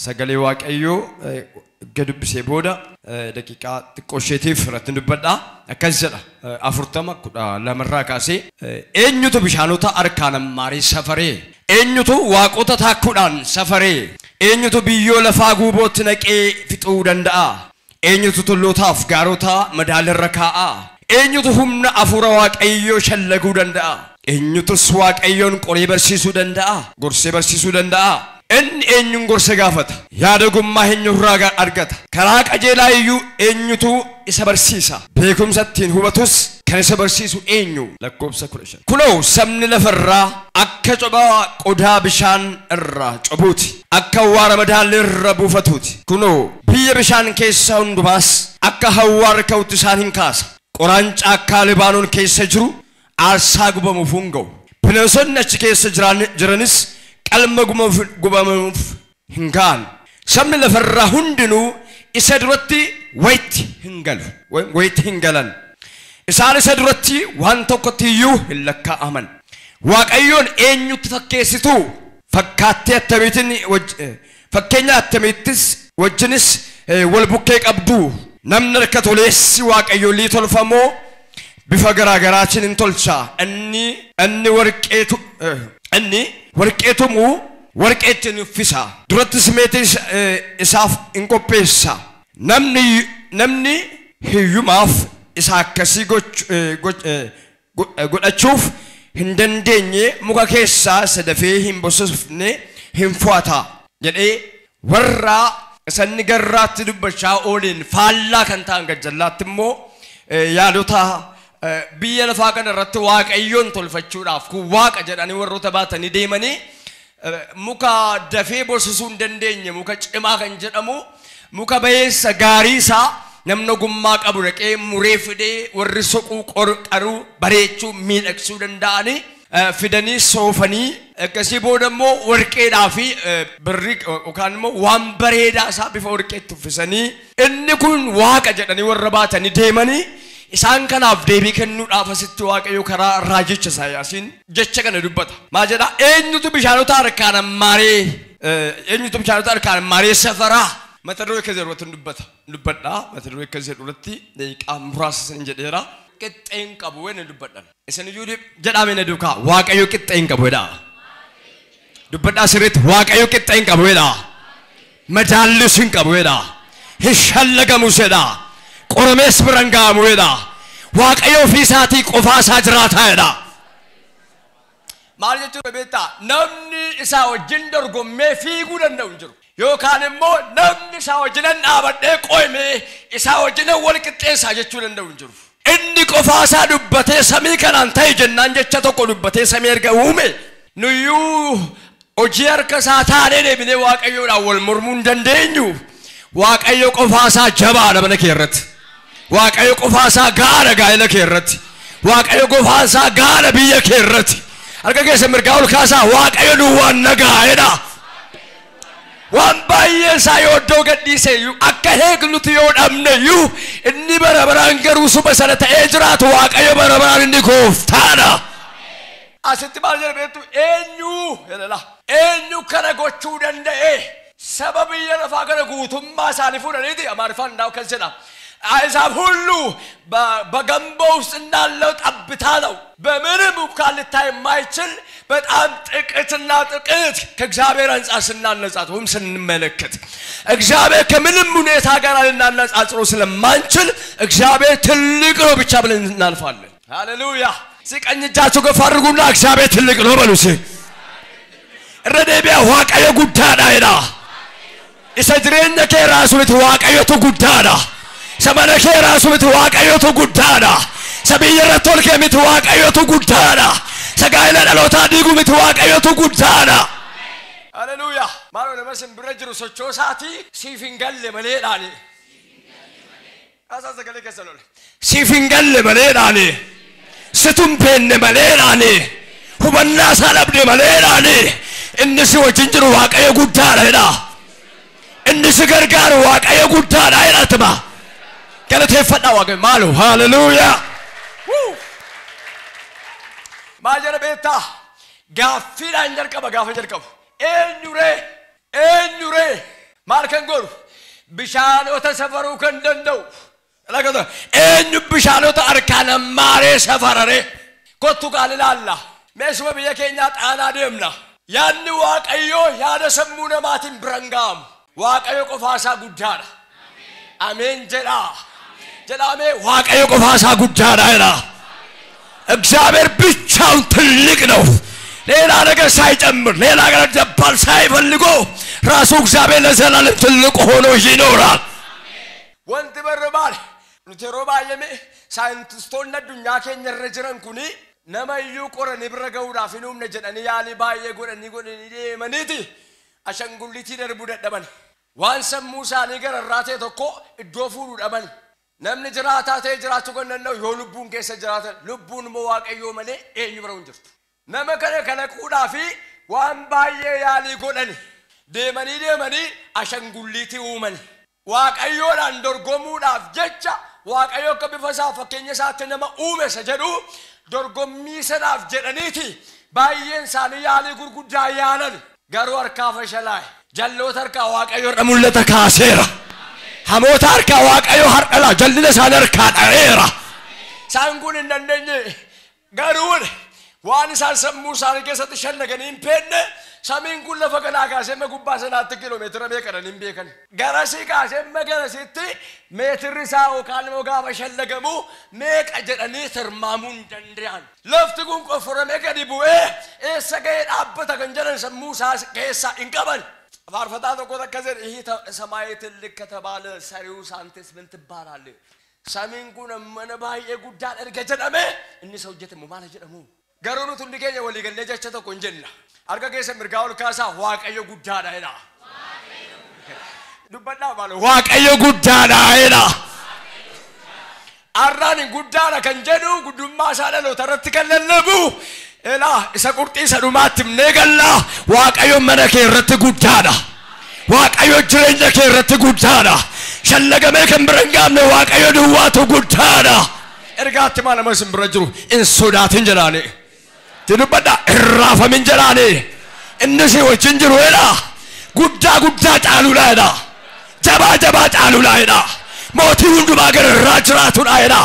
Sagalee Waaqayyoo gadubbisee booda daqiiqaa xiqqoo isheetiif irratti dubbadha. Akkas jedha 40:12 irraa kaasee eenyutu bishaanota harkaan ammaaree safaree? Eenyutu waaqota taakkuudhaan safaree? Eenyutu biyyoo lafaa guubootti naqee fixuu danda'a? Eenyutu tullootaaf gaarota madaalarra kaa'a? Eenyutu humna afuura Waaqayyoo shallaguu danda'a? Eenyutus Waaqayyoon qoree barsiisuu danda'a? Gorsee barsiisuu danda'a? Inni eenyuun gorsa gaafata? Yaada ogummaa eenyurraa argata? Karaa qajeelaa iyyuu eenyutu isa barsiisa? Beekumsa ittiin hubatus kan isa barsiisu eenyu? Lakkoofsa 15. Kunoo sabni lafarraa akka cophaa qodaa bishaan irraa cobuuti. Akka awwaara madaalli irra buufatuuti. Kunoo biyya bishaan keessa hundumaas akka hawwaara ka'utti isaan hin kaasa. Qoraan caakkaa Libaanoon keessa jiru aarsaa gubamuuf hin ga'u. Bineensonni achi keessa jiranis qalma gubamuuf hin ga'an. Sabni lafarraa hundinuu isa duratti wayitti hin galu. Wayitti hin galan. Isaan isa duratti waan tokkotti iyyuu hin lakkaa'aman. Waaqayyoon eenyutti fakkeessitu? Fakkaattee attamiitiin fakkeenya akkamittis wajjinis wal bukkee qabdu? Namni harka toleessi Waaqayyoolii tolfamoo bifa garaagaraatiin hin tolcha. Inni warqeetu inni warqeetumuu warqeetti hin uffisa. Durattis meetii isaaf hin qopheessa. Namni hiyyumaaf isa akkasii godhachuuf hin dandeenye muka keessaa isa dafee hin bososne hin fo'ata jedhee warra isanni garraatti dubbachaa ooliin faallaa kan ta'an gajjallaatti immoo yaadota biyya lafaa kana irratti Waaqayyoon tolfachuudhaaf kun waaqa jedhanii warroota baatanii deemanii muka dafee bososuu hin dandeenye muka cimaa kan jedhamu muka bayeessa gaarii isaa namni ogummaa qabu dhaqee muree fidee warri soquu qaruu bareechuu miidhagsuu danda'anii fidanii soofanii akkasii booda immoo warqeedhaa fi birrii yookaan immoo waan bareedaa isaa bifa warqeetti uffisanii inni kun waaqa jedhanii warra baatanii deemanii isaan kanaaf deebii kennuudhaaf asitti Waaqayyo karaa raajicha Isaayyaasiin jecha kana dubbata. Maal jedhaa? Eenyutu bishaanota harkaan ammaaree eenyutu bishaanota harkaan ammaaree safaraa? Mata duree akkas jedhu irratti dubbadha. Mata duree akkas jedhu irratti daqiiqaa muraasa isin jedheera. Qixxee hin qabu inni dubbadhan. Isin iyyuu jedhame na duukaa Waaqayyo qixxee hin qabu jedhaa. Dubbadhaa sirriitti Waaqayyo qixxee hin qabu jedhaa. Madaallis hin qabu jedhaa. Hin shallagamus jedhaa. Qoramees bira hin ga'amu jedhaa. Waaqayyo ofii isaatii qofaa isaa jiraataa jedhaa. Maal jechuudha beektaa? Namni isaa wajjin dorgommee fiiguu danda'u hin jiru. Yookaan immoo namni isaa wajjin dhaabadhee qo'imee isaa wajjin wal qixxeessaa jechuu danda'u hin jiru. Inni qofaa isaa dubbatee samii kanaan ta'e jennaan jecha tokko dubbatee samii erga uume nuyyuu hojii harka isaa taanee deebinee Waaqayyoodhaan wal mormuu hin dandeenyu. Waaqayyo qofaa isaa jabaadha mana kee irratti. Waaqayyo qofaa isaa gaara gaa'ela kee irratti. Waaqayyo qofaa isaa gaara biyya kee irratti. Harka keessa mirgaa ol kaasaa Waaqayyo duwwaan nagaa jedha. Waan baay'ee isaa yoo iddoo gadhiise iyyuu akka heegnuti yoo dhabne iyyuu inni bara baraan garuu suma sana ta'ee jiraatu Waaqayyo bara baraan inni gooftaadha. Asitti maal jedha beektu? Eenyu jedha eenyu kana gochuu danda'e? Saba biyya lafaa kana guutummaa isaanii fuudhaniiti Amaariffaan ndaa'u akkas jedha. አሕዛብ ሁሉ በገንቦ ውስጥ እንዳለው ጠብታ ነው። በምንም እንኳን ሊታይ የማይችል በጣም ጥቂትና ጥቂት ከእግዚአብሔር አንጻር ስናነጻጽር ወይም ስንመለከት እግዚአብሔር ከምንም ሁኔታ ጋር ልናነጻጽረው ስለማንችል እግዚአብሔር ትልቅ ነው ብቻ ብለን እናልፋለን። ሃሌሉያ! ሲቀኝ እጃችሁ ገፋ አድርጉና እግዚአብሔር ትልቅ ነው በሉ። እስኪ ረደቢያ Waaqayyo guddaadha jedha. Isa jireenya kee raasu miti Waaqayyotu guddaadha. Isa mana kee raasu miti Waaqayyotu guddaadha. Isa biyya irratti ol kee miti Waaqayyotu guddaadha. Isa gaa'ela dhalootaa diigu miti Waaqayyotu guddaadha. Haleluuyaa. Maaloo nama sin bira jiru sochoosaatii siif hin galle maleedhaani. Haasaa sagalee keessa lole. Siif hin galle maleedhaani. Situ hin beekne maleedhaani. Hubannaa isaa dhabde maleedhaani. Inni si wajjin jiru Waaqayyo guddaadha jedha. Inni si gargaaru Waaqayyo guddaadha jedha. Galateeffadhaa Waaqayyo maaloo. Haleluuyaa. Maal jedha beektaa? Gaaffiidhaan jalqaba gaafa jalqabu. Eenyuree? Eenyuree? Maal kan godhu? Bishaanota safaruu kan danda'u. Eenyu bishaanota harkaan hammaaree safararee? Kottu qaal ilaalla. Meeshuma biyya keenyaa xaanaa deemna. Yaadni Waaqayyoo yaada sammuu namaatiin biran ga'amu. Waaqayyo qofaasaa guddaadha. Ameen jedhaa. Jedhamee Waaqayyo qofaasaa guddaadha jedha. እግዚአብሔር ብቻውን ትልቅ ነው። ሌላ ነገር ሳይጨምር ሌላ ነገር ደባል ሳይፈልጎ ራሱ እግዚአብሔር ለዘላለም ትልቅ ሆኖ ይኖራል። Wanti barbaade nuti yeroo baay'ee saayintistoonni addunyaa keenya irra jiran kuni nama iyyuu qoranii bira ga'uudhaaf hin humne jedhanii yaalii baay'ee godhanii godhanii deemaniiti ashangulliitii darbuu dadhaban. Waan sammuu isaanii gararraa ta'e tokko iddoo fuudhuu dhaban. Namni jiraataa ta'e jiraachuu kan danda'u yoo lubbuun keessa jiraatan, lubbuun immoo Waaqayyoo malee eenyu bira hin jirtu. Nama kana kalaquudhaa fi waan baay'ee yaalii godhani deemanii deemanii ashangulliitii uumani. Waaqayyoodhaan dorgomuudhaaf jecha Waaqayyo akka bifa isaa fakkeenya isaatti nama uume isa jedhu dorgommii sanaaf jedhaniiti baay'een isaanii yaalii gurguddaa yaalan garuu harkaa fashalaa'e. Jalloota harkaa Waaqayyo irra mul'ata kaaseera. Hamoota harkaa Waaqayyo har'a jallina isaanii harkaa dha'eera. Isaan kun hin dandeenye garuu waan isaan sammuu isaanii keessatti shallaganii hin beekne samiin kun lafa kanaa kaasee amma gubbaa sanaatti kiiloomeetira meeqadhan hin beekan. Garasii kaasee amma garasiitti meetirri isaa yookaan immoo gaafa shallagamu meeqa jedhanii tilmaamuu hin danda'an. Lafti kun qofforamee gadi bu'ee eessa ga'ee dhaabbata kan jedhan sammuu isaa keessaa hin qaban. Faarfataa tokko takka jedhe ይህ ሰማይ ትልቅ ከተባለ ሰሪው ሳንቴስ ምን ትባላለህ? Samiin kun mana baay'ee guddaa erga jedhame inni isa hojjete immoo maal jedhamu? Garuu nuti hundi keenya walii gallee jecha tokko hin jenna. Harka keessa mirgaa ol kaasaa Waaqayyo guddaadha jedha. Dubbadhaa maal Waaqayyo guddaadha jedha. Arraan guddaadha kan jedhu guddummaa isaa dhaloota irratti kan lallabu elaa isa qurxii isa dhumaatti himnee galla. Waaqayyo mana kee irratti guddaadha. Waaqayyo jireenya kee irratti guddaadha. Shallagamee kan bira hin gaafne Waaqayyo duwwaatu guddaadha. Ergaatti maal nama isin bira jiru hin sodaatin jedhaani. Dubbadhaa hin raafamin jedhaani. Inni si wajjin jiru jedha. Guddaa guddaa caaluudha jedha. Jabaa jabaa caaluudha jedha. Mootii hundumaa gara irraa jiraatudha jedha.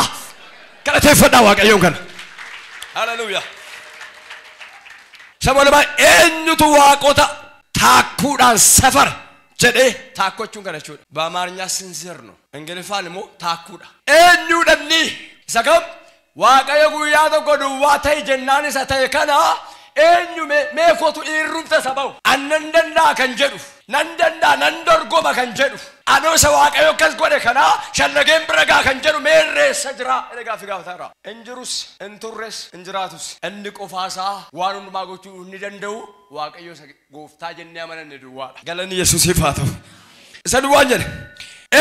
Galateeffadhaa Waaqayyoon kana. Haleluuyaa. Saba lamaa eenyutu waaqota taakkuudhaan safara jedhee taakkuu jechuun kana jechuudha. በአማርኛ ስንዝር ነው፣ እንግሊዝኛን immoo taakkuudha. Eenyuudhanni isa kam Waaqayyo guyyaa tokko duwwaa ta'e jennaan isa ta'e kana eenyu mee kootu dhiirrumta isa ba'u annan danda'a kan jedhu nan danda'a nan dorgoma kan jedhu anoo isa Waaqayyo akkas godhe kana shallageen bira gaa kan jedhu meerreessa jira jedhee gaaffii gaafataara. Hin jirus hin turres hin jiraatus inni qofaasaa waan hundumaa gochuu inni danda'u Waaqayyo isa gooftaa jennee amananne duwwaadha. Galanni Yesuusiif haa ta'u. Isa duwwaan jedhe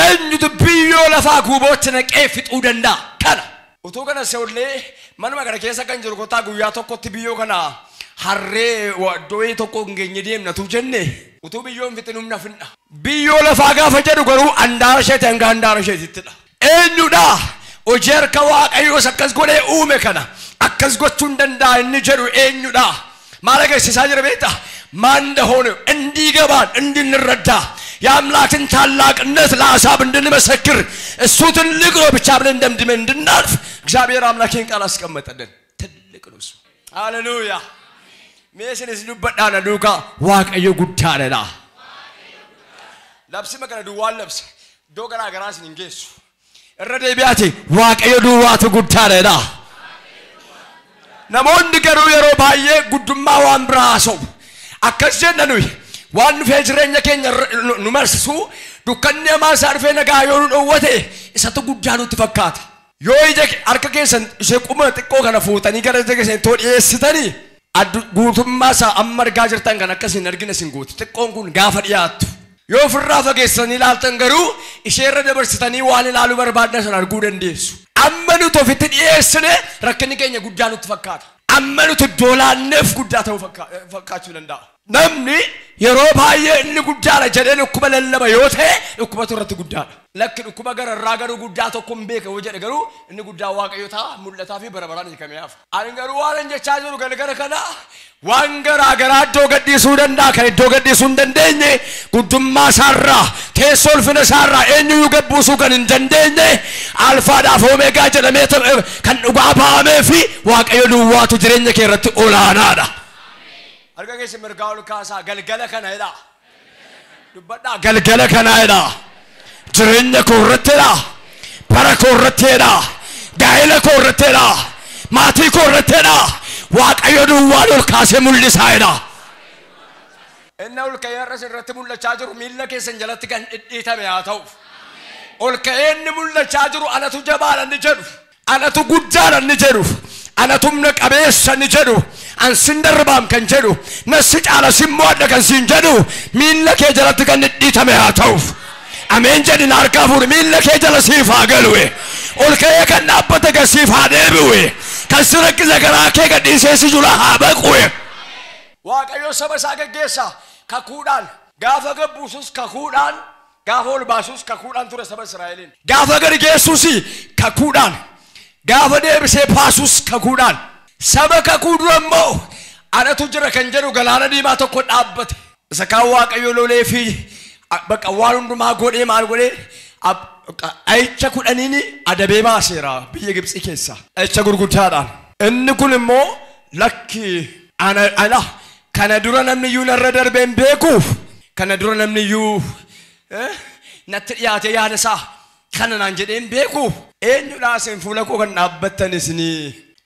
eenyutu biyyoo lafaa guubootti naqee fixuu danda'a kana. Utuu kana se'ullee manuma kana keessa kan jiru kottaa guyyaa tokkotti biyyoo kana harree iddoo tokko hin geenye deemnatu jenne utuu biyyoon fixin humna finna. Biyyoo lafaa gaafa jedhu garuu handaara isheeti hanga handaara isheetittidha. Eenyudha hojii harka Waaqayyoos akkas godhee uume kana akkas gochuu hin danda'a inni jedhu eenyudha? Maal agarsiisaa jira beektaa? ማን እንደሆነ እንዲገባን እንድንረዳ የአምላክን ታላቅነት ለአሕዛብ እንድንመሰክር እሱ ትልቅ ነው ብቻ ብለን ደምድመን እንድናልፍ እግዚአብሔር አምላኬን ቃል አስቀመጠልን። ትልቅ ነው እሱ። ሃሌሉያ። Meeshaan isin dubbadhaan duukaa Waaqayyo guddaadha. Labsima kana duwwaan labsa. Iddoo garaa garaa isin hin geessu. Irra deebi'aati Waaqayyo duwwaatu guddaadha. Namoonni garuu yeroo baay'ee guddummaa waan biraa haasa'u. Akkas jenna nuyi waan dhufee jireenya keenya nu marsisu dukkanni hamaa isaa dhufee nagaa yoo nu dhoowwate isatu guddaa nutti fakkaata. Yoo ija harka keessan ishee quma xiqqoo kana fuutanii gara ija keessan too dhiyeessitanii guutummaa isaa amma argaa jirtan kan akkas hin argine isin gooti. Xiqqoon kun gaafa dhiyaattu. Yoo ofirraa fageessanii ilaaltan garuu isheerra dabarsitanii waan ilaaluu barbaaddan sana arguu dandeessu. Amma nuti ofitti dhiyeessine rakkinni keenya guddaa nutti fakkaata. Amma nuti doolaanneef guddaa ta'uu fakkaachuu danda'a. Namni yeroo baay'ee inni guddaadha jedhee dhukkuba lallaba yoo ta'e dhukkubatu irratti guddaadha. Lakki dhukkuba gararraa garuu guddaa tokko hin beeka yoo jedhe garuu inni guddaa Waaqayyo ta'a mul'ataa fi bara baraan hiikamee hafa. Ani garuu waan hin jechaa jiru galgala kana waan garaa garaa iddoo gadhiisuu danda'a kan iddoo gadhiisuu hin dandeenye guddummaa isaarraa teessoo ulfina isaarraa eenyuyyuu gabbuusuu kan hin dandeenye alfaadhaaf omeegaa jedhamee kan dhugaa ba'amee fi Waaqayyo duwwaatu jireenya kee irratti olaanaadha. Harka keessa mirgaa ol kaasaa galgala kana jedha. Dubbadhaa galgala kana jedha. Jireenya koo irratti jedha. Bara koo irratti jedha. Gaa'ela koo irratti jedha. Maatii koo irratti jedha. Waaqayyo duwwaan ol kaasee mul'isaa jedha. Inni ol ka'ee har'as irratti mul'achaa jiru miilla keessan jalatti kan dhidhiitame haa ta'u. Ol ka'ee inni mul'achaa jiru anatu jabaadha inni jedhu. Anatu guddaadha inni jedhu. Anatu humna qabeessa inni jedhu. Ansin darbaam kan jedhu. Nasi caala simmoodha kan siin jedhu. Miilla kee jalatti kan dhidhiitame haa ta'u. Ameen jedhin harkaa fuudhi miilla kee jala siif haa galuwe. Ol ka'ee kan dhaabbate kan siif haa deebi'u. Kan si rakkise garaa kee gadhiisee si jula haa baqu. Waaqayyo saba isaa geggeessa kakuudhaan gaafa gabbuusus kakuudhaan gaafa ol baasus kakuudhaan ture saba Israa'eliin. Gaafa gadi geessus kakuudhaan gaafa deebisee baasus kakuudhaan. Saba kakuu dura immoo anatu jira kan jedhu galaana diimaa tokko dhaabbate. Isa kaan Waaqayyo lolee fi bakka waan hundumaa godhee maal godhee dha'icha 10 adabee baaseera biyya Gibxi keessa. Dha'icha gurguddaadhaan. Inni kun immoo lakki ana kana dura namni iyyuu narra darbee hin beekuuf kana dura namni iyyuu natti dhiyaatee yaada isaa kana naan jedhee hin beekuuf eenyudhaa isin fuula koo kan dhaabbattan isinii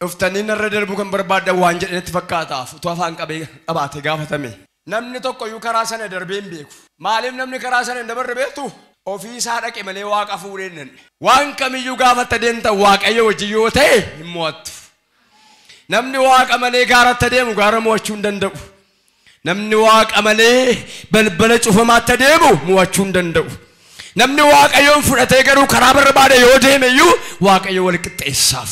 dhuftanii narra darbuu kan barbaaddan waan jedhe natti fakkaataaf utuu afaan qabaatee gaafatame. Namni tokko iyyuu karaa sana darbee hin beeku. Maaliif namni karaa sana hin dabarre beektu? Ofii isaa dhaqe malee Waaqa fuudhee hin danda'e. Waan kamiyyuu gaafatta deemta Waaqayyo wajjin yoo ta'e hin mo'attu. Namni Waaqa malee gaaratti deemu gaara mo'achuu hin danda'u. Namni Waaqa malee balbala cufamaatti deemu mo'achuu hin danda'u. Namni Waaqayyoon fudhatee garuu karaa barbaade yoo deeme iyyuu Waaqayyo wal qixxeessaaf.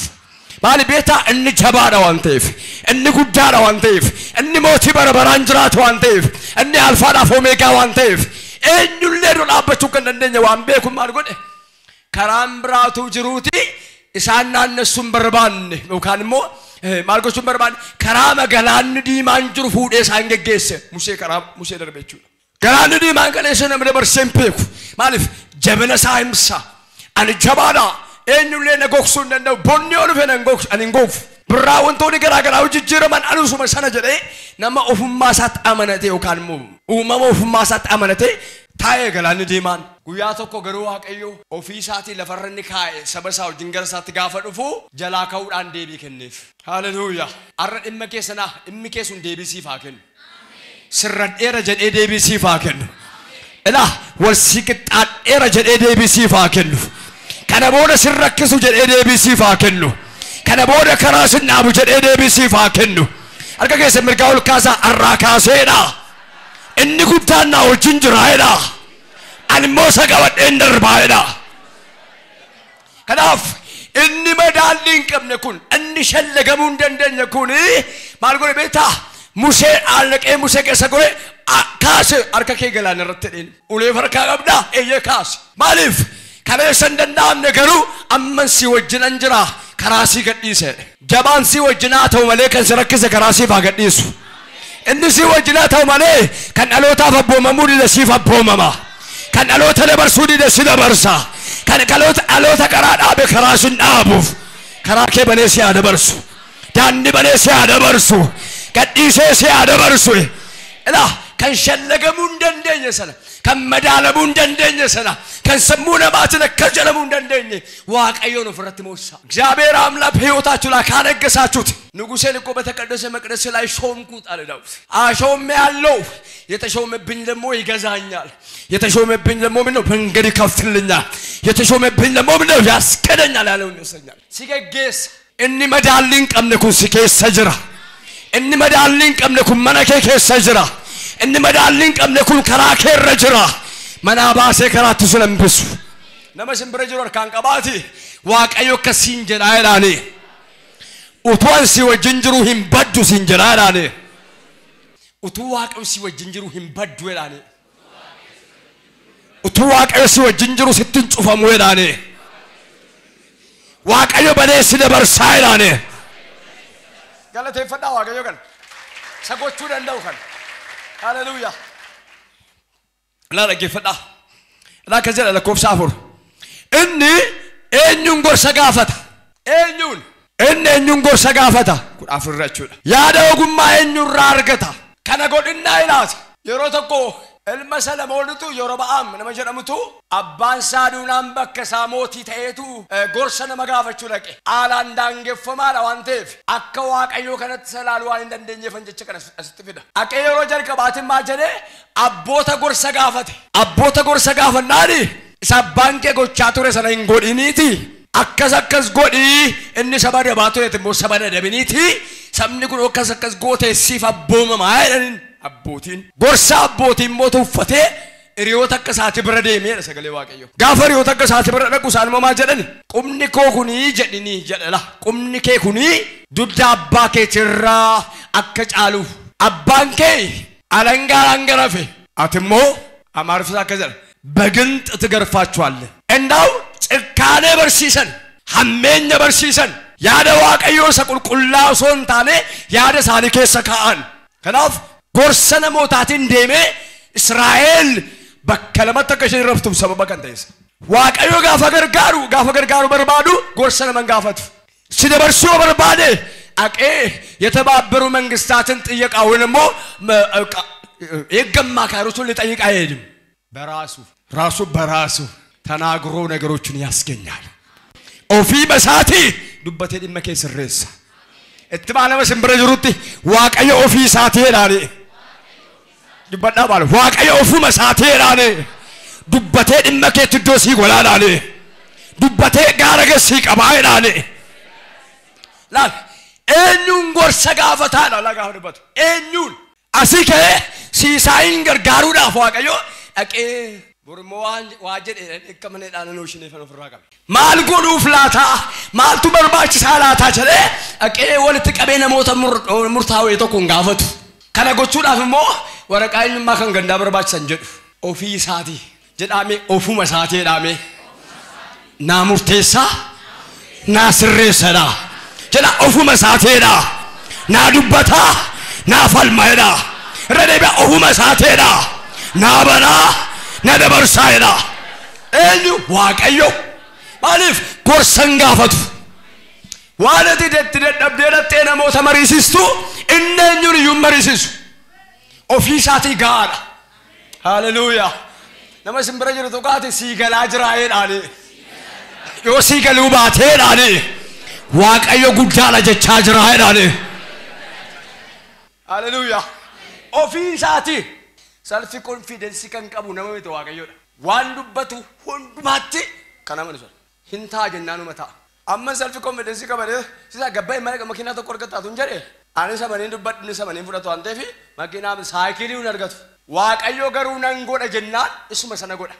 Maali beektaa inni jabaadha waan ta'eef, inni guddaadha waan ta'eef, inni mootii bara baraan jiraatu waan ta'eef, inni alfaadhaaf omeegaa waan ta'eef, eenyullee dura dhaabbachuu kan dandeenye waan beeku maal godhe? Karaan biraatu jiruuti isaan naannessuu hin barbaanne yookaan immoo maal gochuu hin barbaanne karaa galaanni diimaan jiru fuudhee isaan geggeesse Musee karaa Musee darbe jechuudha. Galaanni diimaan kaleessa namni dabarsee hin beeku. Maaliif jabina isaa himsa. Ani jabaadha. Eenyullee na gogsuu hin danda'u. Bonni yoo dhufe ani hin gogsu. Birraa wantoonni garaa garaa jijjiiraman anusuma sana jedhee nama ofummaa isaatti amanate yookaan immoo uumama ofummaa isaatti amanate taa'ee galaanni diimaan. Guyyaa tokko garuu Waaqayyo ofii isaatii lafarra inni kaa'e saba isaa wajjin gara isaatti gaafa dhufu jalaa ka'uudhaan deebii kenneef. Haleluuyaa. Har'a dhimma keessanaa dhimmi keessun deebii siif haa kennu. Sirradheera jedhee deebii siif haa kennu. Ilaa wal si qixxaadheera jedhee deebii siif haa kennu. Kana booda sin rakkisu jedhee deebii siif haa kennu. Kana booda karaa sin dhaabu jedhee deebii siif haa kennu. Harka keessa mirgaa ol kaasaa har'aa kaaseedha. Inni guddaan naa wajjin jiraayedha. Ani immoo isa qabadheen darbaayedha. Kanaaf inni madaalli hin qabne kun inni shallagamuu hin dandeenye kun maal godhe beektaa? Musee dhaqee Musee keessa godhe kaase harka kee galaana irratti dheen. Ulee harkaa qabdaa eeyyee kaase. Maaliif? Kaleessa hin danda'amne garuu amman si wajjinan jira karaa si gadhiise. Jabaan si wajjin haa ta'u malee kan si rakkise karaa siif haa gadhiisu. Inni si wajjin haa ta'u malee kan dhalootaaf abboomamuu dide siif abboomama. Kan dhaloota dabarsuu dide si dabarsa. Kan dhaloota karaa dhaabe karaa sin dhaabuuf karaa kee banee si haa dabarsu. Daandii banee si haa dabarsu. Gadhiisee si haa dabarsu. Ilaa kan shallagamuu hin dandeenye sana kan madaalamuu hin dandeenye sana kan sammuu namaatiin akkas jedhamuu hin dandeenye Waaqayyoon ofirratti moosisaa. እግዚአብሔር አምላክ በሕይወታችሁ ላይ ካነገሳችሁት ንጉሴን እኮ በተቀደሰ መቅደስ ላይ ሾምኩት አለ ዳዊት። አሾሜያለሁ፣ የተሾመብኝ ደግሞ ይገዛኛል፣ የተሾመብኝ ደግሞ ምነው መንገድ ይከፍትልኛል፣ የተሾመብኝ ደግሞ ምነው ያስከደኛል ያለውን ይወስደኛል። ሲገጌስ inni madaalli hin qabne kun si keessa jira. Inni madaalli hin qabne kun mana kee keessa jira. Inni madaalli hin qabne kun karaa kee irra jira. Manaa baasee karaatti sun hambisu. Nama simbira jiru harkaan qabaati. Waaqayyo akkasiin jedhaa jedhaani. Utuu ani si wajjin jiru hin baddu siin jedhaa jedhaani. Utuu Waaqayyo si wajjin jiru hin baddu jedhaani. Utuu Waaqayyo si wajjin jiru sitti hin cufamu jedhaani. Waaqayyo banee si dabarsaa jedhaani. Galateeffadhaa Waaqayyo kana. Isa gochuu danda'u kana. Haleluuyaa. Ilaa dhaggeeffadhaa. Ilaa akkas jedha lakkoofsa 4. Inni eenyuun gorsa gaafata? Eenyuun? Inni eenyuun gorsa gaafata? 14 irra jechuudha. Yaada ogummaa eenyurraa argata? Kana godhinnaa ilaata. Yeroo tokko ilma Salamoonitu Yerobi'aam nama jedhamutu abbaan isaa duunaan bakka isaa mootii ta'eetu gorsa nama gaafachuu dhaqe. Haalaan daangeffamaadha waan ta'eef akka Waaqayyoo kanatti isa ilaaluu waan hin dandeenyeefan jecha kana asitti fida. Dhaqee yeroo jalqabaatiin maal jedhee abboota gorsa gaafate. Abboota gorsa gaafannaani isa abbaan kee gochaa ture sana hin godhiniiti. Akkas akkas godhii inni saba dabaa tureet immoo saba dadhabiniiti. Sabni kun akkas akkas gootee siif abboomamaa jedhaniin. Abbootiin gorsa abbootiin immoo tuffatee hiriyoota akka isaati bira deemeedha sagalee Waaqayyoo. Gaafa hiriyoota akka isaati bira dhaqu isaan immoo maal jedhani? Qubni koo kunii jedhinii jedhala. Qubni kee kunii dugda abbaa keetirraa akka caaluuf. Abbaan kee alangaadhaan garafe. Ati immoo Amaariffaa akka jedha በግንጥ ትገርፋችኋለህ። እንዳው ጭካኔ barsiisan, hammeenya barsiisan, yaada Waaqayyoo isa qulqullaa osoo hin taane yaada isaanii keessa kaa'an. Kanaaf gorsa namootaatiin deemee Israa'el bakka lamatti akka isheen raftuuf sababa kan ta'es. Waaqayyo gaafa gargaaru barbaadu gorsa nama hin gaafatu. Si dabarsuu barbaade dhaqee የተባበሩ መንግስታትን ጥየቃ ወይም ደግሞ የህግ አማካሪዎቹን ሊጠይቅ አይሄድም። በራሱ ራሱ በራሱ ተናግሮ ነገሮችን ያስገኛል። ኦፊ በሳቲ ዱበቴ dhimma kee sirreessa. Itti baanama simbira jirutti Waaqayyo ofii isaatii jedhaani. Dubbadhaa baala. Waaqayyo ofuma isaatii jedhaani. Dubbatee dhimma keetti iddoo sii godhaa jedhaani. Dubbatee gaara sii qabaa jedhaani. Laal eenyuun gorsa gaafataadha laa gaafa dubbatu. Eenyuun asii ka'ee siisaayin gargaaruudhaaf Waaqayyo dhaqee borummoo waa jedhee akka maneedhaan nu ishineefan ofirraa qabe. Maal godhuuf laataa? Maaltu barbaachisaa laataa jedhee dhaqee walitti qabee namoota murtaa'e tokko hin gaafatu. Kana gochuudhaaf immoo waraqaa eenyummaa kan gandaa barbaachisan jedhu. Ofii isaatii jedhamee ofuma isaatii jedhamee naa murteessaa naa sirreessadha jedha ofuma isaatiidha naa dubbataa naa falmaedha irra deebi'a ofuma isaatiidha naa banaa na dabarsaedha. Eenyu Waaqayyo maaliif gorsa hin gaafatu? Waan ati itti dadhabdee dhattee namoota mariisistu inni eenyuun iyyuu hin mariisisu. Ofii isaatii gahaadha. Haleluuyaa. Nama simbira jiru tokko sii galaa jiraa jedhaani. Yoo sii galuu baatee jedhaani Waaqayyo guddaadha jechaa jiraa jedhaani. Haleluuyaa. Ofii isaatii self confidence kan qabu nama miti Waaqayyoodha. Waan dubbatu hundumaatti kan amanu sana. Hin ta'a jennaanuma ta'a. Amma self confidence qabadee sisa gabaa mana makiinaa tokko argataatu hin jedhee ani sabaniin dubbadhu inni sabaniin fudhatu waan ta'eef makiinaa saayikilii hin argatu. Waaqayyo garuu nan godha jennaan isuma sana godha.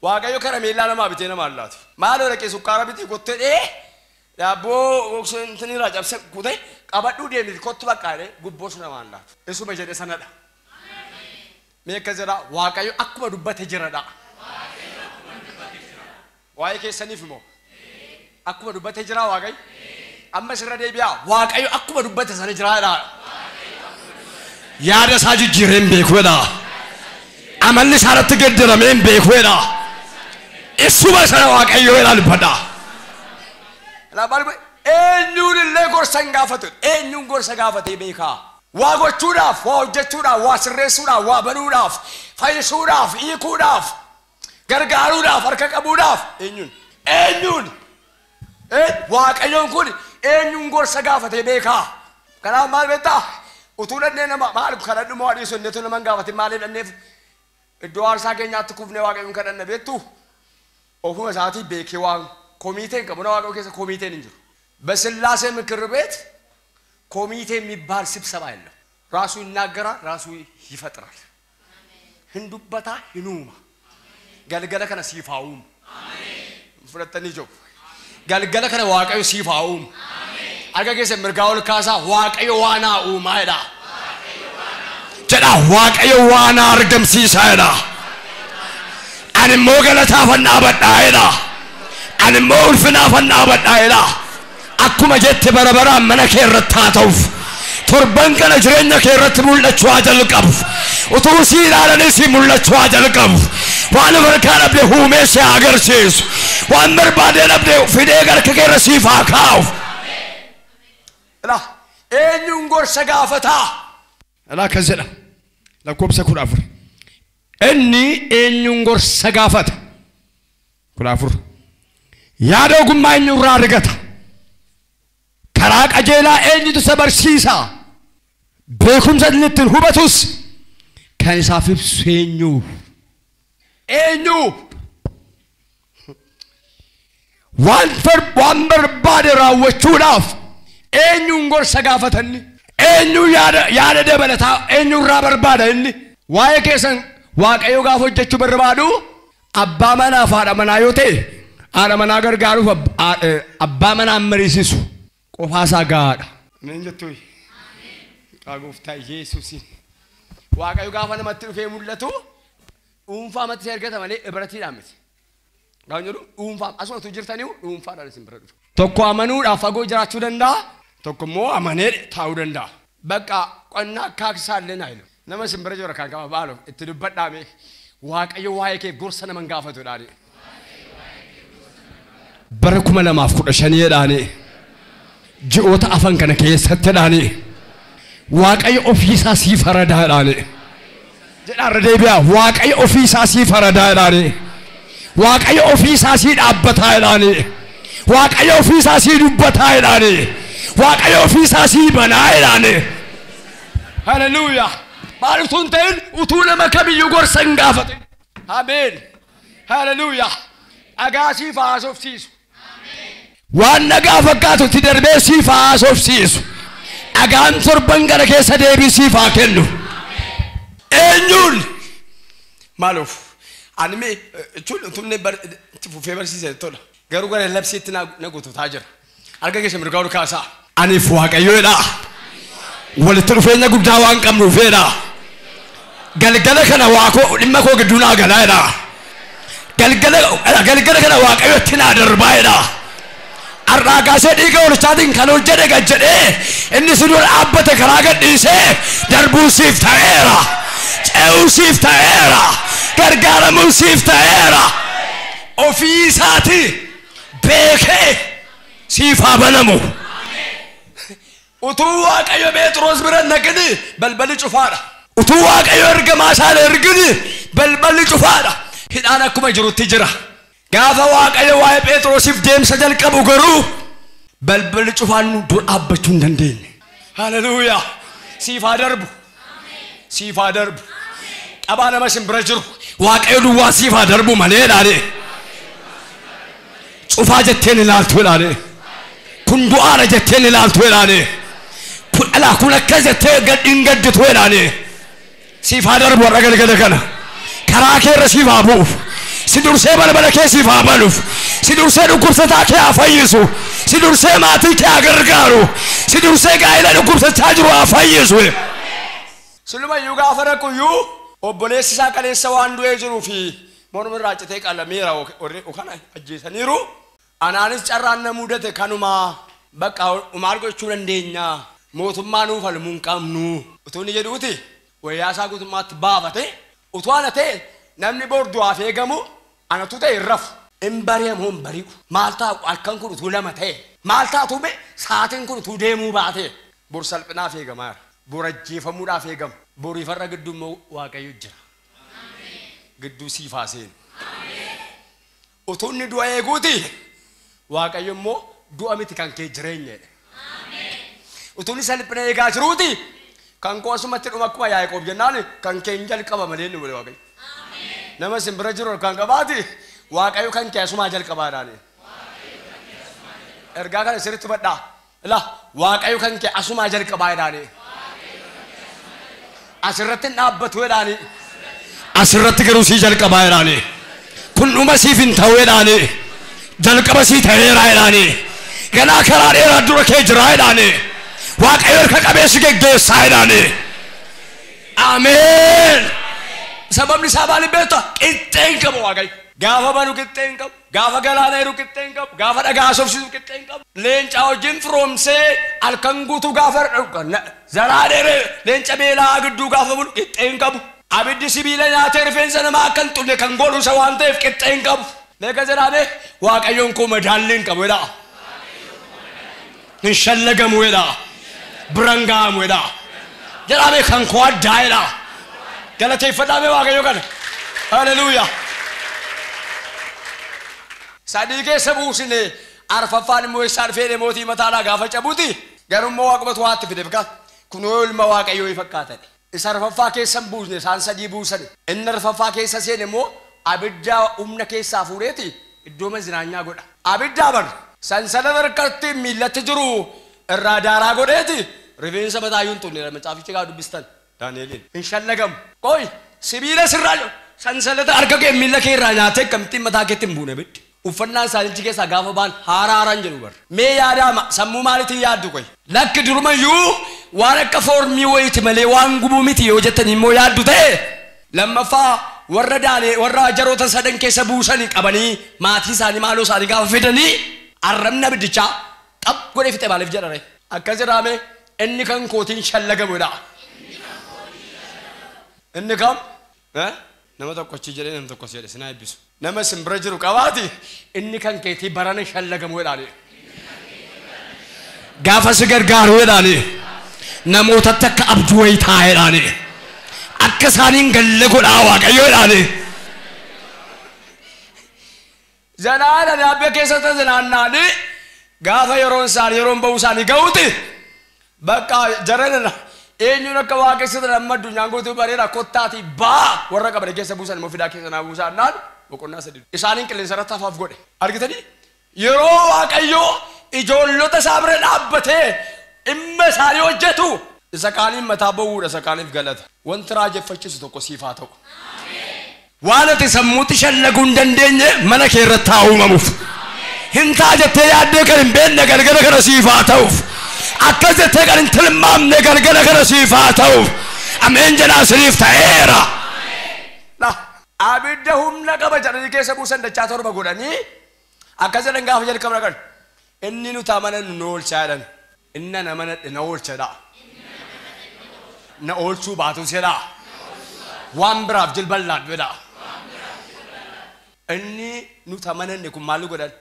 Waaqayyo karameellaa namaa bitee namaa laatu. Maaloo dhaqee sukkaara bitii gottee dhee daabboo intiniirraa cabse kutee qabadhuu deemiti kottu baqqaadhee gubboo sun namaan laatu. Isuma jedhe sanadha. Mee akkas jedhaa Waaqayyo akkuma dubbate jiradha. Waa'ee keessaniif immoo akkuma dubbate jira Waaqayyo. Amma sirra deebi'aa Waaqayyo akkuma dubbate sana jiraadha. Yaada isaa jijjiiree hin beekuudha. Amalli isaa irratti geeddaramee hin beekuudha. Isuma sana Waaqayyo jedhaa dubbadha. Eenyuun illee gorsa hin gaafatu. Eenyuun gorsa gaafatee beekaa? Waa gochuudhaaf, waa hojjechuudhaaf, waa sirreessuudhaaf, waa banuudhaaf, fayyisuudhaaf, hiikuudhaaf, gargaaruudhaaf, harka qabuudhaaf eenyuun? Eenyuun? Waaqayyoon kun eenyuun gorsa gaafatee beekaa? Kanaaf maal beektaa? Utuu dhannee nama maal kadhadhu moo adiisu innetu nama hin gaafatin maaliif dhanneef iddoo aarsaa keenyaatti kufnee Waaqayyoon kadhanna beektu? Ofuma isaatii beekee waan komiiteen qabu na Waaqayyo keessa komiiteen hin jiru. በስላሴ ምክር ቤት ኮሚቴ የሚባል ስብሰባ የለም። ራሱ ይናገራል፣ ራሱ ይፈጥራል። ህንዱበታ ሂኑማ galgala kana siif haa uumu. Fudhattanii jiru. Galgala kana Waaqayyo siif haa uumu. Harka keessa mirgaa ol kaasaa Waaqayyo waan haa uumaa jedha. Jedha Waaqayyo waan haa argamsiisaa jedha. Ani immoo galataafan dhaabadhaa jedha. Ani immoo ulfinaafan dhaabadhaa jedha. Akkuma jette bara baraan mana kee irratti haa ta'uuf. Torban kana jireenya kee irratti mul'achuu haa jalqabu. Utuu si ilaalanii si mul'achuu haa jalqabu. Waan barkaa dhabde huumee si haa agarsiisu. Waan barbaadee dhabde fidee harka kee irra siif haa kaa'u. Eenyuun gorsa gaafataa? Alaa akkas jedha. Lakkoobsa 14. Inni eenyuun gorsa gaafata? 14. Yaada ogummaa eenyurraa argata? Karaa qajeelaa eenyutu isa barsiisa? Beekumsa inni ittiin hubatus kan isaaf ibsu eenyu? Eenyu? Waan barbaade raawwachuudhaaf eenyuun gorsa gaafatanni? Eenyu yaada dabalataa eenyurraa barbaada inni? Waa'ee keessan Waaqayyo gaafa hojjechuu barbaadu abbaa manaa fi haadha manaa yoo ta'e haadha manaa gargaaruuf abbaa manaa mariisisu qofaasaa gahaadha. Ameen jettuyi. Maqaa gooftaa Yesuusiin. Waaqayyo gaafa namatti dhufee mul'atu dhuunfaamatti si argata malee ibratiidhaan miti. Gaafa jedhu dhuunfaa asuma utuu jirtanii dhuunfaadhaan isin bira dhufu. Tokko amanuudhaaf fagoo jiraachuu danda'a. Tokko immoo amanee taa'uu danda'a. Bakka qonnaa akkaaksaa illee naa hilu. Nama isin bira jiru kan qaba baaluuf itti dubbadhaame Waaqayyo waa'ee kee gorsa nama hin gaafatudhaani. Bara 2015 jedhaani ji'oota afan kana keessatti jedhaani Waaqayyo ofiisaa sii faradaa jedhaani. Jedhaa irra deebi'aa Waaqayyo ofiisaa sii faradaa jedhaani. Waaqayyo ofiisaa sii dhaabbataa jedhaani. Waaqayyo ofiisaa sii dubbataa jedhaani. Waaqayyo ofiisaa sii banaa jedhaani. Haleluuyaa. Maal utuu hin ta'in utuu nama kamiyyuu gorsa hin gaafatin. Ameen. Haleluuyaa. Dhagaa siif haa haasofsiisu. Waan dhagaa fakkaatutti darbee siif haa haasofsiisu. Dhagaan torban kana keessa deebii siif haa kennu. Eenyuun? Maaluuf? Ani mee jechuun utuu inni itti fufee barsiise tola. Garuu gara labsiitti na guututaa jira. Harka keessa mirgaa ol kaasaa. Aniif Waaqayyoodha. Walitti dhufeenya guddaa waan qabnuufeedha. Galgala kana waa koo dhimma koo gidduu naa galaadha. Galgala kana Waaqayyotti naa darbaadha. Har'aa kaasee dhiiga horichaatiin kan hojjedhe gad jedhee inni si dura dhaabbate karaa gad dhiisee darbuu siif ta'eera. Ce'uu siif ta'eera. Gargaaramuu siif ta'eera. Ofii isaatii beekee siif haa banamu. Utuu Waaqayyo Phexros bira hin dhaqini balballi cufaadha. Utuu Waaqayyo ergamaa isaa hin ergini balballi cufaadha. Hidhaan akkuma jirutti jira. Gaafa Waaqayyo waa'ee Phexrosiif deemsa jalqabu garuu balballi cufaan nu dura dhaabbachuu hin dandeenye. Haleluuyaa. Siif haa darbu. Siif haa darbu. Qabaa nama isin bira jiru Waaqayyo duwwaa siif haa darbu malee dhaale. Cufaa jetteen ilaaltu ilaale. Kun du'aadha jetteen ilaaltu ilaale. Kun alaa kun akkas jettee hin gadditu ilaale. Siif haa darbu har'a galgala kana. Karaa kee irra siif haa bu'uuf. Si dursee balbala kee siif haa banuuf. Si dursee dhukkubsataa kee haa fayyisu. Si dursee maatii kee haa gargaaru. Si dursee gaa'ela dhukkubsachaa jiru haa fayyisu. Silumayyuu gaafa dhaquyyuu obboleessi isaa kaleessa waan du'ee jiruu fi morma irraa citee qalameera warri kana ajjeesaniiru. Anaanis carraan na mudate kanuma bakka maal gochuu dandeenya mootummaa nuuf falmuu hin qabnu. Utuu inni jedhuuti wayyaa isaa guutummaatti baafate utuu ana ta'e namni bor du'aaf eegamu anatu ta'e hin rafu. Hin bari'amu hin bari'u. Maal taa'u halkan kun utuu lama ta'e maal taatu be sa'aatiin kun utuu deemuu baate bor salphinaaf eegamaara. Bor ajjeefamuudhaaf eegama. Boriifarra gidduu immoo Waaqayyo jira. Gidduu siif haa seenu. Utuu inni du'a eeguuti Waaqayyo immoo du'a miti kan kee jireenya jedhe. Utuu inni salphina eegaa jiruuti kan koo asumatti dhuma akkuma Yaaqoob jennaan kan kee hin jalqaba malee inni godhe Waaqayyo. Nama isin bira jiru kan qabaati Waaqayyo kan kee asumaa jalqabaadhaani. Ergaa kana sirriitti hubadhaa. Ilaa Waaqayyo kan kee asumaa jalqabaadhaani. Asirratti hin dhaabbatu jedhaani. Asirratti garuu sii jalqabaa jedhaani. Kun dhuma siif hin ta'u jedhaani. Jalqaba sii ta'eera jedhaani. Ganaa karaa dheeraa dura kee jira jedhaani. Waaqayyo harka qabeessi geggeessaa jedhaani. Ameen. Sababni isaa maali beektaa? Qixxee hin qabu Waaqayyo. Gaafa banu qixxee hin qabu. Gaafa galaana jiru qixxee hin qabu. Gaafa dhagaa sobsiisu qixxee hin qabu. Leenca wajjin firoomsee halkan guutuu gaafa zaraa dheeree leenca beelaa gidduu gaafa bulu qixxee hin qabu. Abiddi sibiila nyaatee rifeensa namaa akka hin xunne kan godhu isa waan ta'eef qixxee hin qabu. Meeqa jedhame Waaqayyoon koo madaalli hin qabu jedha. Hin shallagamu jedha. Biran ga'amu jedha. Jedhame kan koo addaa jedha. Galateeffadhaame Waaqayyo kana. Haleluuyaa. Sadii keessa buusine arfaffaan immoo eessaa dhufee mootii mataadhaa gaafa cabuuti garummoo waaqumatu waatti fide bika kunoo ilma Waaqayyoo fakkaatadhe. Isa arfaffaa keessa hin buusne isaan sadii buusani. Inni arfaffaa keessa seene immoo abidda humna keessaa fuudheeti iddoo mazinaanyaa godha. Abidda bar sansalata harkatti miillatti jiru irraa daaraa godheeti rifeensa mataayyuu hin xunne macaafichi gaa dubbistan Daani'eliin. Hin shallagamu. Qoy sibiila sirraa sansalata harka kee miilla kee irraa nyaatee akkamittiin mataa keetti hin buune biddi. Uffannaan isaanichi keessaa gaafa ba'an haara haaraan jedhu bar. Mee yaadaama sammuu maaliitiin yaaddu qoy? Lakki durumayyuu waan akka foormii wayiiti malee waan gubuu miti yoo jettan immoo yaaddu ta'e lammaffaa warra daanee warra jaroota sadan keessa buusanii qabanii maatii isaanii maaloo isaanii gaafa fidanii arrabni abiddichaa xap godhee fixe maaliif jedhare? Akkas jedhame inni kan kootiin shallagamu jedha. Inni kam? Nama tokko achi jedhee nama tokko jedhe sinaa eebbisu. Nama simbira jiru qabaati inni kan keetii barana shallagamu jedhaani. Gaafa si gargaaru jedhaani. Namootatti akka abduu wayii taa'e jedhaani. Akka isaaniin galle godhaa Waaqayyo jedhaani. Zanaana dhaabbee keessatti zanaannaani gaafa yeroon isaanii yeroon ba'uu isaanii ga'uuti bakka jarana eenyuun akka waaqessitan amma addunyaan guutuu bareeda kottaatii baa warra qaban keessa buusan immoo fidaa keessa naa buusan naan boqonnaa sadii isaaniin qilleensa irratti hafaaf godhe argitanii yeroo Waaqayyo ijoollota isaa bira dhaabbatee dhimma isaanii hojjetu isa kaaniin mataa bowwuudha isa kaaniif galata wanti raajeffachiisu tokko siif haa ta'u. Waan ati sammuutti shallaguu hin dandeenye mana kee irratti haa uumamuuf. Hin ta'a jettee yaaddee kan hin beekne galgala kana siif haa ta'uuf. Akkas jettee kan hin tilmaamne galgala kana siif haa ta'uuf. Ameen jedhaa siniif ta'eera. Abidda humna qaba jedhanii keessa buusan dachaa torba godhanii akkas jedhan gaafa jalqabna kan inni nuti amanan nu oolchaa jedhan. Inni na amanadhe na oolcha jedha. Na oolchuu baatus jedha. Waan biraaf jilballaan jedha. Inni nuti amananne kun maal godhan?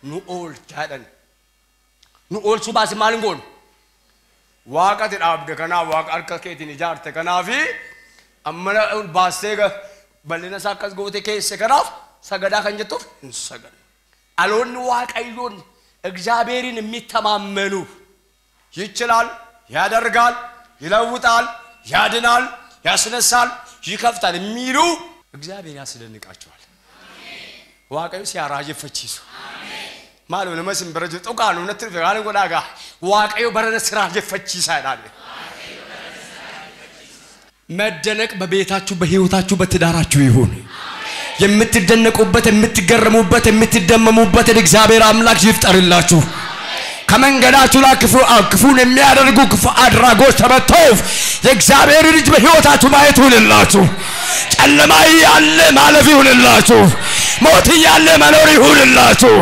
Nu oolchaa jedhan. Nu oolchuu baase maal hin goonu? Waaqati dhaabde kanaaf waaqa harka keetiin ijaarte kanaafi amma baastee bal'ina isaa akkas goote keesse kanaaf sagadaa kan jettuuf hin sagadu. Dhaloonni Waaqayyoon እግዚአብሔርን የሚተማመኑ ይችላል፣ ያደርጋል፣ ይለውጣል፣ ያድናል፣ ያስነሳል፣ ይከፍታል የሚሉ እግዚአብሔር ያስደንቃቸዋል። Waaqayyo si raajeffachiisu. Maaloo nama simbira jiru tuqaan natti dhufe waan godhaa gaa Waaqayyo barana si raajeffachiisaa jedhaan. መደነቅ በቤታችሁ በህይወታችሁ በትዳራችሁ ይሁን። የምትደነቁበት የምትገረሙበት የምትደመሙበትን እግዚአብሔር አምላክ ይፍጠርላችሁ። ከመንገዳችሁ ላይ ክፉን የሚያደርጉ ክፉ አድራጎች ተመተው የእግዚአብሔር ልጅ በህይወታችሁ ማየት ይሁንላችሁ። ጨለማ እያለ ማለፍ ይሁንላችሁ። ሞት እያለ መኖር ይሁንላችሁ።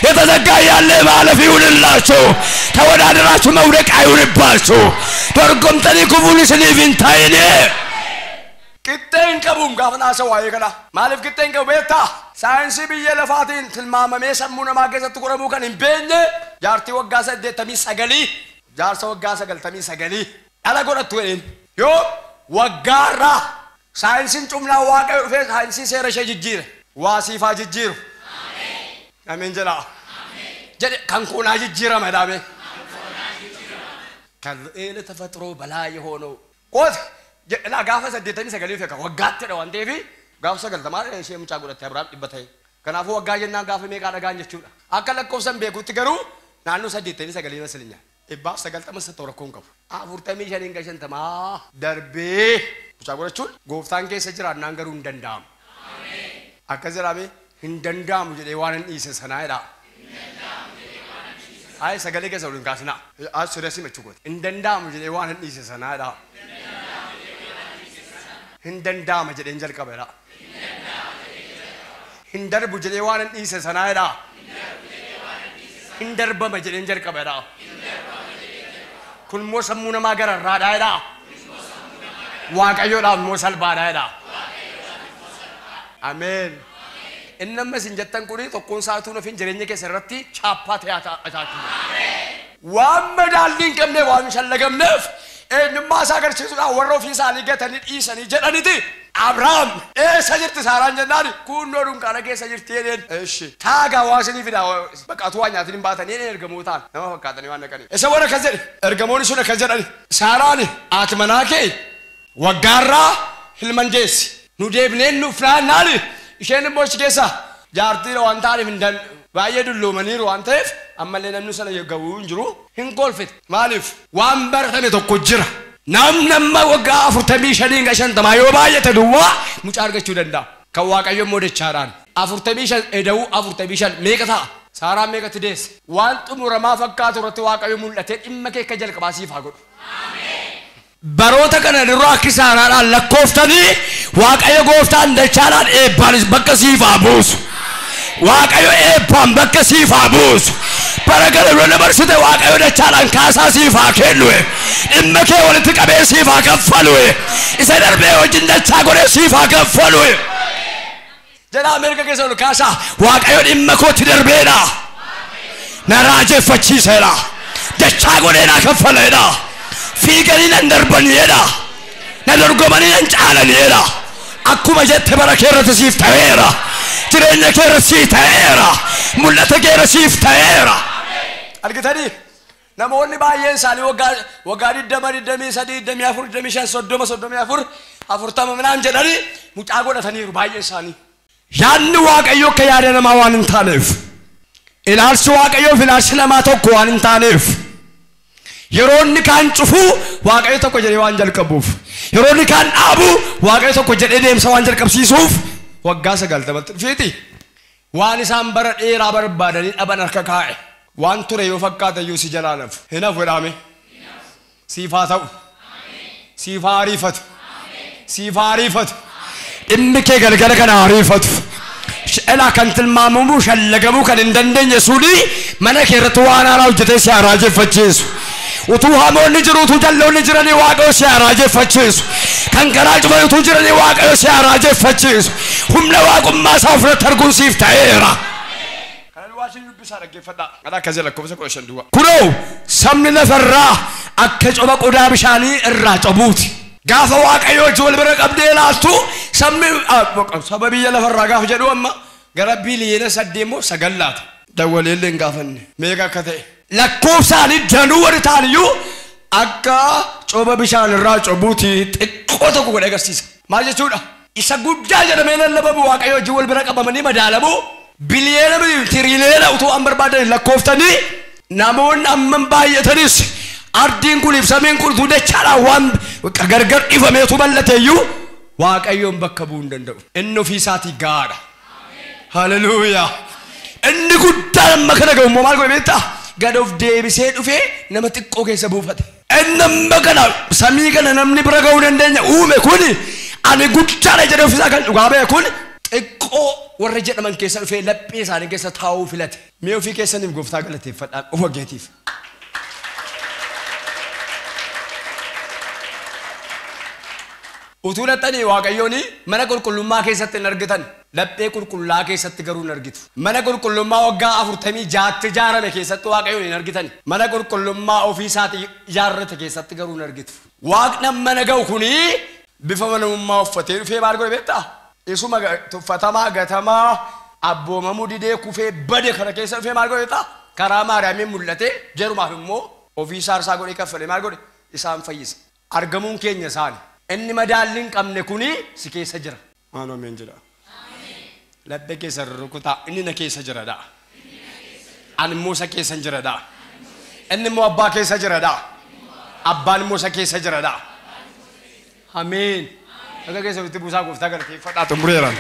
የተዘጋ እያለ ማለፍ ይሁንላችሁ። ተወዳደራችሁ መውደቅ አይሁንባችሁ። dorgomtanii kufuun isiniif hin ta'ine. Qixxee hin qabuun gaafa naasa waa'ee kana. Maaliif qixxee hin qabu beektaa? Saayinsii biyya lafaatiin tilmaamamee sammuu namaa keessatti qoramuu kan hin beekne jaartii waggaa 89 jaarsa waggaa 99 dhala godhattu jedheen. Yoo waggaarraa saayinsiin cumnaa Waaqayyo dhufee saayinsii seera ishee jijjiire. Waa siifaa jijjiiru. Ameen jedhaa. Jedhe kan koonaa jijjiirama jedhame. ከልዕለ ተፈጥሮ በላይ የሆነው ቆት ላ gaafa 89 feka waggaatti dha waan ta'eef gaafa 90 ishee mucaa godhatte Abrahaam dhibba ta'e. Kanaafuu waggaa jennaan gaafa meeqaa dhagaan jechuudha. Akka lakkoofsan beekutti garuu naannoo 89 masilinya. 190 sitti rakkoon qabu. 45 hanga 50 darbee mucaa godhachuun gooftaan keessa jiraannaan garuu hin danda'amu. Akka jiraame hin danda'amu jedhee waan hin dhiise sanaa jedha. Ay sagalee keessa waliin kaasinaa. As sirreessi machuu gooti. Hin danda'amu jedhee waan hin dhiise sanaadha. Hin danda'ama jedheen jalqabeedha. Hin darbu jedhee waan hin dhiise sanaadha. Hin darbama jedheen jalqabeedha. Kun immoo sammuu namaa gararraadha. Waaqayyoodhaaf immoo salphaadha. Ameen. Inni amma isin jettan kuni tokkoon isaatuu nafin jireenya keessa irratti chaappaa ta'ee ataachuu. Waan madaalli hin qabne waan hin shallagamneef eenyummaa isaa agarsiisuudhaan warra ofii isaanii gatanii dhiisanii jedhaniti. Abrahaam eessa jirti Saaraan jennaan kunnoo dunkaana keessa jirti jedheen. Eshi taagaa waa isinii fidaa baqatuu waa nyaatiin hin baatanii jedheen ergamootaan nama fakkaatanii waan dhaqanii. Isa warra akkas jedhe ergamoonni sun akkas jedhani Saaraan haati manaa kee waggaarraa ilman deessi nu deebineen nuuf naannaani isheen immoo achi keessa jaartii waan ta'aniif hin baay'ee dulloomaniiru waan ta'eef ammallee namni sana ga'uu hin jiru hin kolfite. Maaliif waan baratame tokko jira. Namni amma waggaa 45 50 yoo baay'ate duwwaa mucaa argachuu danda'a. Kan Waaqayyo immoo dachaadhaan 45 eda'uu 45 meeqa ta'a? Saaraan meeqatti deesse? Waan xumuramaa fakkaatu irratti Waaqayyo mul'atee dhimma kee akka jalqabaa siif haa godhu. Baroota kana dura akka Saaraadhaan lakkooftanii Waaqayyo gooftaan dachaadhaan eebbaanis bakka siif haa buusu. Waaqayyo eebbaan bakka siif haa buusu. Bara kana dura dabarsite Waaqayyo dachaadhaan kaasaa siif haa kennu. Dhimma kee walitti qabee siif haa kaffalu. Isa darbee wajjin dachaa godhee siif haa kaffalu. Jedha Ameerika keessa ol kaasaa Waaqayyo dhimma kootti darbeedha. Na raajeffachiiseera. Dachaa godhee naa kaffaleedha. Fiiganii nan darbaniidha. Na dorgomanii nan caalaniidha. Akkuma jette bara kee irratti siif ta'eera. Jireenya kee irratti siif ta'eera. Mul'ata kee irratti siif ta'eera. Argitanii namoonni baay'een isaanii waggaa 20, 23, 24, 25, 30, 34, 40 minaan jedhanii mucaa godhataniiru baay'een isaanii. Yaadni Waaqayyoo akka yaada namaa waan hin taaneef, ilaalchi Waaqayyoo fi ilaalchi namaa tokko waan hin taaneef, yeroo inni kaan cufuu Waaqayyo tokko jedhee waan jalqabuuf, yeroo inni kaan dhaabu Waaqayyo tokko jedhee deemsa waan jalqabsiisuuf waggaa 90tti dhufeeti. Waan isaan bara dheeraa barbaadanii dhaban harka kaa'e. Waan ture yoo fakkaate iyyuu si jalaa nafu. Hin hafu jedhame. Siif haa ta'u. Siif haa ariifatu. Siif haa ariifatu. Dhimmi kee galgala kana ariifatu. Elaa kan tilmaamamuu shallagamuu kan hin dandeenye suni mana kee irratti waan haaraa hojjetee si raajeffachiisu. Utuu hamoonni jiru utuu jalloonni jiranii Waaqayyo si raajeffachiisu. Kan karaa cufan utuu jiranii Waaqayyo si raajeffachiisu. Humna waaqummaa isaa ofirratti arguun siif ta'eera. Kunoo sabni lafarraa akka coba qodaa bishaanii irraa cobuuti. Gaafa Waaqayyo wajjin wal bira qabdee ilaaltu sabni saba biyya lafarraa gaafa jedhu amma gara biliyoona 8 immoo 9 laata. Dawwaleellee hin gaafanne meeqa akka ta'e. Lakkoofsaanii danuu warri ta'an iyyuu akka coba bishaan irraa cobuuti xiqqoo tokko godhee agarsiisa. Maal jechuudha? Isa guddaa jedhamee lallabamu Waaqayyo wajjin wal bira qabamanii madaalamu biliyoona tiriiliyoona utuu an barbaadan lakkooftanii namoonni amman baay'atanis ardiin kun ibsamiin kun utuu dachaadhaan waan gargar dhifameetu bal'ate iyyuu Waaqayyoon bakka bu'uu hin danda'u. Inni ofii isaatii gahaadha. Haleluuyaa. Inni guddaan amma kana ga'u immoo maal godhe beektaa? Gad of deebisee dhufee nama xiqqoo keessa buufate. Inni amma kana samii kana namni bira ga'uu dandeenya uume kuni ani guddaadha jedhee ofiisaa kan dhugaa ba'e kun xiqqoo warra jedhaman keessa dhufee laphee isaanii keessa taa'uu filate. Mee ofii keessaniif gooftaa galateeffadhaan of hojjetiif. Utuu laxanii Waaqayyoon mana qulqullummaa keessatti hin argitan, laphee qulqullaa keessatti garuu hin argitu. Mana qulqullummaa waggaa 46tti ijaarame keessatti Waaqayyoon hin argitan. Mana qulqullummaa ofii isaatii ijaarrate keessatti garuu hin argitu. Waaqni mana ga'u kuni bifa manummaa uffatee dhufee maal godhe beektaa? Isuma tuffatamaa gatamaa abboomamuu didee kufee bade kana keessa dhufee maal godhe beektaa? Karaa Maariyaamiin mul'atee jerumaaf immoo ofii isaa aarsaa godhee kaffalee maal godhe? Isaan fayyise. Argamuun keenya isaani. Inni madaalli hin qabne kuni si keessa jira. Maal ameen jedha. Laphee keessa rukutaa inni na keessa jira dha. Ani immoo isa keessa jira dha. Inni immoo abbaa keessa jira dha. Abbaan immoo isa keessa jira dha. Ameen. Akka keessa ofitti buusaa gooftaa galateeffadhaa xumureera.